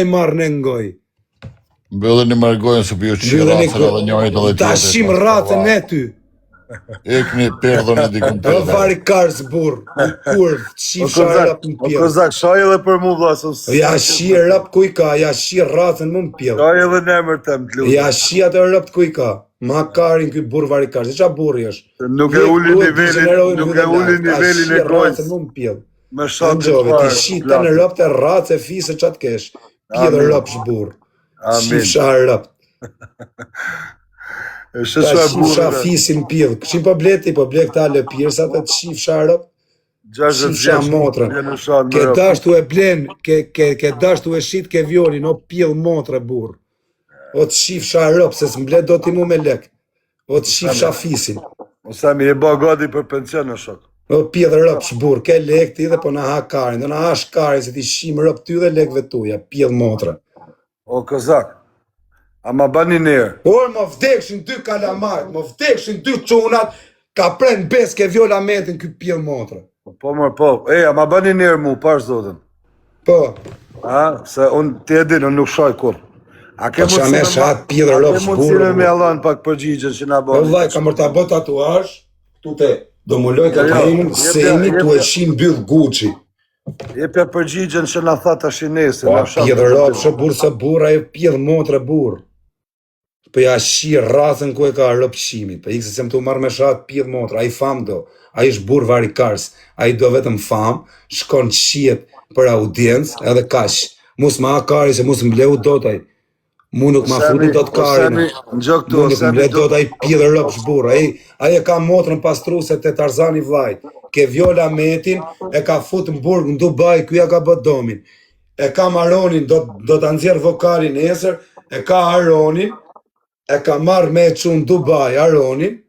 i marrë në ngoj. Mbylleni më gojën se po ju qi Mbylleni racën edhe njërit edhe Ta tjetrit. shim racën e ty. Ikni perdhën e dikun O tjetër. vari kars burr, o kurv, O qifsha kozak, rap në o pjell. kozak, shaj edhe për mu vlla, se O ja shi rap ku i ka, ja shi racën më në pjell. Shaj edhe në emër tem, të lutem. Ja shi atë rap ku i ka. Ma karin ky burr vari kars, ça burri është? Nuk e uli nivelin, nuk e uli nivelin e gojës. Racën më në pjell. Me shatë Ndëgjove, ti shi të në rap të racë e fisë ça të kesh. Pjell Amin. rap shburr. Amin. Shifsha rap. E shë Ta çfarë shifsha burri. fisin pjell. Këshim po bleti, po ble këta lëpirsat e të shifsha rap. 60 Shifsha vjeç. motrën. Vjen në shatë me Ke rap. dashtu e blen, ke, ke, ke dashtu e shit ke vjolin, o pjell motre burr. O të shifsha rëp, se s'mblet do ti mu me lek. O të shifsha fisin. O Sami, e bë gati për pension o shok. O pjell rëp shburr, ke lek ti dhe po na ha karin, do na hash karin se ti shim rëp ty dhe lekëve tuja, pjell motre. O kozak. A ma bani ner. Por më vdekshin dy kalamajt, më vdekshin dy çunat, ka pren bes ke vjola metin ky pjell motre. Po mor po. E, a ma bani ner mu, pash zotën. Po, A, se unë ti e din, unë nuk shaj kurr. A ke Po qa me mundësi me shat pjell a rëp ke mundësi shburr. me më dhënë pak përgjigjen që na Po bën? vllai, kam për ta bë tatuazh, këtu te do muloj Jo, jo, kokainën, jepja- semi tu e jepja- shi mbyll Gucci. Jepja përgjigjen që na tha tash nesër, Po na shat. pjell rëp, shë burr së burr, ajo pjell motre burr. Po ja shi racën ku e ka rëp shimit. Po ikse se më tu marr me shat pjell motre, ai fam do. Ai është burr varikars, ai do vetëm fam, shkon shihet për audiencë edhe kaq. Mos ma ha kari se mos mbleu dot ai. Mu nuk ma futi dot karin. Sami, ngjë këtu, Mu nuk Sami, mblet dot ai pjell rëp shburr. Ai ai e ka motrën pastruese te Tarzani vllajt. Ke Viola Metin e ka fut në burg në Dubai, ky ja ka bë domin. E ka Maronin, do do ta nxjerr vokalin nesër, e ka Aronin, e ka marr me e çu në Dubai Aronin,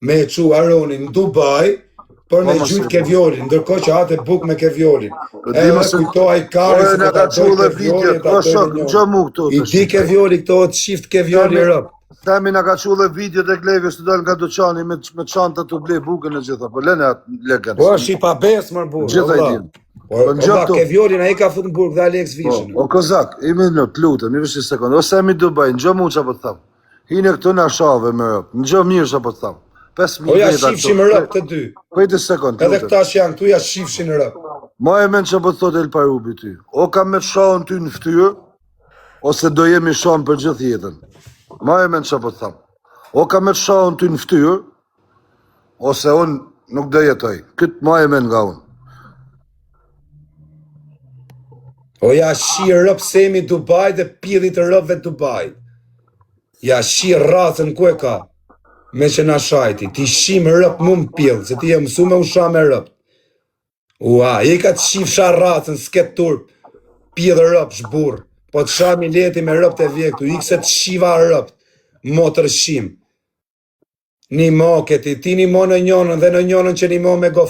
me e çu Aronin në Dubai për me Po, mos gjujt e- ke Violin, ndërkohë që atë buk me ke Violin. Po di Edhe mos e- kujto ai kari Ore, se na do ka ta çu doj dhe ke Violi, video, ta o doj shok, me ngjë mu këtu. I tash. di ke Violi këto të shift ke Violi Sami- rëp. Sami na ka çu dhe video tek Levi të dal nga dyqani me me çanta të ble bukën e gjitha, po lënë atë lekën. Po është i pabes mër burr. Gjitha i o vlla. din. Po Po o ngjë vlla këtu. ke Violin ai ka fut në burg dhe Alex Po, Vishën. o kozak, i minut, lutem, i vesh një sekondë. O Sami Dubai, ngjë mu çfarë po të them. Hine këtu na shave me rëp. Ngjë mirë çfarë po të them. 5000 Po ja veta shifshim këtu. rëp të dy. Prit një sekondë, Edhe lutem. këta që janë këtu ja shifshin rëp. Ma e mend çfarë po të thotë El Parubi ty. O kam me të shahun ty në fytyrë, ose do jemi shon për gjithë jetën. Ma e mend çfarë po të them. O kam me të shahun ty në fytyrë, ose unë nuk do jetoj. Këtë ma e mend nga unë. O ja shi rëp Semi Dubai dhe pillit të rëpve Dubai. Ja shi racën ku e ka? Me që na shajti, ti shim rëp mu më pill, se ti je mësu me u sha me rëp. Ua, i ka të shifsha racën, s'ke turp, pill rëp shburr. Po të sha mileti me rëp të vje këtu, ik se të shiva rëp, motër shim. Një mo ke ti, ti një mo në njonën dhe në njonën që një mo me gof.